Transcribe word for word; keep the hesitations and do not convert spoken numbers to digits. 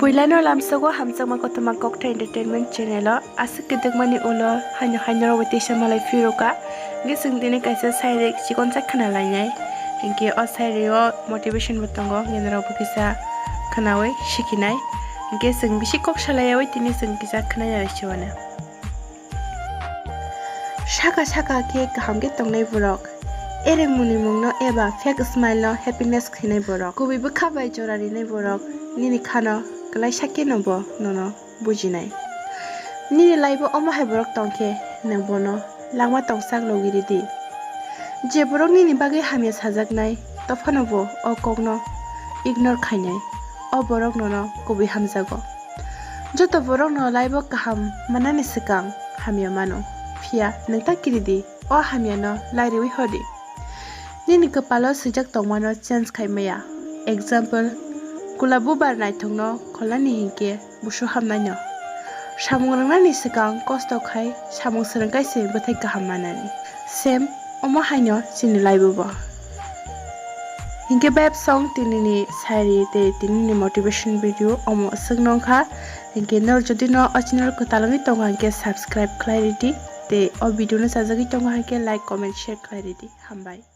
Puilano lamsogo hamjakma kothoma Kokthai Entertainment channel o aswk kwdwkmani ulo haino haino rok bai teisa malai phirokha. Hwnkhe chwng tini kaisa sairi chikon sak khna lainai. Hwnkhe o sairi o motivation bo tongo, hwnkhe norok bo kisa khnaui sikhinai. Hwnkhe chwng bisi kok salaiyaui tini chwng kisa khna ya siwana. Saka saka khe kaham khe tongnai borok. Ereng mwnwi mungno eba fake smile no happiness khainai borok. Kubui bwkha bai jora rinai borok. Nini khano kwlai sakhe no bo nono bujinai. Nini life o omo hai borok tongkhe nwng bono langma tongsak logi ridi. Je borok nini bagwi hamya sajaknai, tophano bo o kokno ignore khainai. O borok nono kubui hamjago. Joto borokno life o kaham manani swkang hamya mano. Phiya nwng ta kiridi, o hamyano lairiwi hodi. Nini kwpalo swijak tongmano change khai maya. Example, kula bubar naithokno kholnani hinkhe busu hamnaino. Samung rwngnani swkang kosto khai samung swrwngkhaise bwthai kaham manani. Same omo haino chini life o bo. Hinkhe beb song tinini sairi tei tinini motivation video omo aswk nongkha. Hinkhe nor jodi no o channel kwtal wngwi tongo hinkhe subscribe khlai ridi tei o video no chajagwi tongo hinkhe like, comment, share khlai ridi. Hambai.